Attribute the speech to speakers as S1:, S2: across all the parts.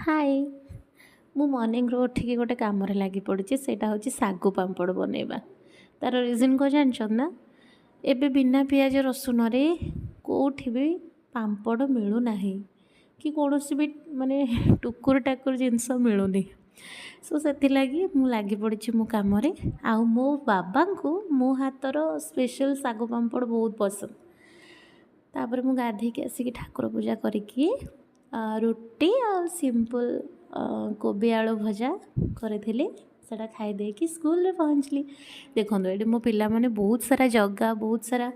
S1: ହାଏ, ମୁଁ ମର୍ଣ୍ଣିଂରୁ ଉଠିକି ଗୋଟେ କାମରେ ଲାଗି ପଡ଼ିଛି। ସେଇଟା ହେଉଛି ଶାଗୁ ପାମ୍ପଡ଼ ବନେଇବା। ତା'ର ରିଜନ୍ କ'ଣ ଜାଣିଛନ୍ତି ନା? ଏବେ ବିନା ପିଆଜ ରସୁଣରେ କେଉଁଠି ବି ପାମ୍ପଡ଼ ମିଳୁନାହିଁ କି କୌଣସି ବି ମାନେ ଟୁକୁର ଟାକୁର ଜିନିଷ ମିଳୁନି। ସୋ ସେଥିଲାଗି ମୁଁ ଲାଗି ପଡ଼ିଛି ମୋ କାମରେ। ଆଉ ମୋ ବାବାଙ୍କୁ ମୋ ହାତର ସ୍ପେଶାଲ୍ ଶାଗୁ ପାମ୍ପଡ଼ ବହୁତ ପସନ୍ଦ। ତାପରେ ମୁଁ ଗାଧେଇକି ଆସିକି ଠାକୁର ପୂଜା କରିକି ରୁଟି ଆଉ ସିମ୍ପଲ୍ କୋବି ଆଳୁ ଭଜା କରିଥିଲି। ସେଇଟା ଖାଇଦେଇକି ସ୍କୁଲରେ ପହଞ୍ଚିଲି। ଦେଖନ୍ତୁ, ଏଠି ମୋ ପିଲାମାନେ ବହୁତ ସାରା ଜାଗା, ବହୁତ ସାରା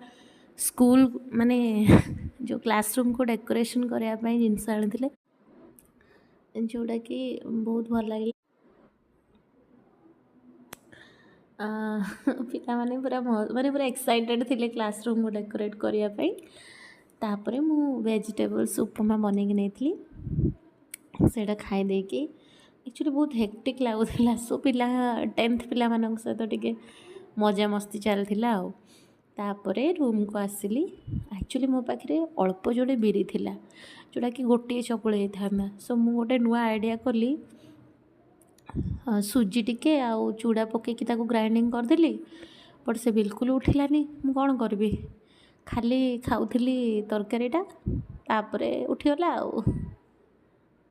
S1: ସ୍କୁଲ ମାନେ ଯେଉଁ କ୍ଲାସରୁମ୍କୁ ଡେକୋରେସନ୍ କରିବା ପାଇଁ ଜିନିଷ ଆଣିଥିଲେ, ଯେଉଁଟାକି ବହୁତ ଭଲ ଲାଗିଲା। ପିଲାମାନେ ପୁରା ମାନେ ପୁରା ଏକ୍ସାଇଟେଡ଼୍ ଥିଲେ କ୍ଲାସରୁମ୍କୁ ଡେକୋରେଟ୍ କରିବା ପାଇଁ। ତାପରେ ମୁଁ ଭେଜିଟେବଲ୍ସ ଉପମା ବନେଇକି ନେଇଥିଲି। ସେଇଟା ଖାଇ ଦେଇକି ଆକ୍ଚୁଆଲି ବହୁତ ହେକ୍ଟିକ୍ ଲାଗୁଥିଲା। ସୋ ପିଲା, 10th ପିଲାମାନଙ୍କ ସହିତ ଟିକେ ମଜାମସ୍ତି ଚାଲିଥିଲା। ଆଉ ତାପରେ ରୁମ୍କୁ ଆସିଲି। ଆକ୍ଚୁଆଲି ମୋ ପାଖରେ ଅଳ୍ପ ଯୋଡ଼େ ବିରି ଥିଲା, ଯେଉଁଟାକି ଗୋଟିଏ ଚକୁଳି ହେଇଥାନ୍ତା। ସୋ ମୁଁ ଗୋଟେ ନୂଆ ଆଇଡ଼ିଆ କଲି। ସୁଜି ଟିକେ ଆଉ ଚୁଡ଼ା ପକାଇକି ତାକୁ ଗ୍ରାଇଣ୍ଡିଙ୍ଗ କରିଦେଲି, ବଟ୍ ସେ ବିଲକୁଲ ଉଠିଲାନି। ମୁଁ କ'ଣ କରିବି? ଖାଲି ଖାଉଥିଲି ତରକାରୀଟା। ତାପରେ ଉଠିଗଲା ଆଉ।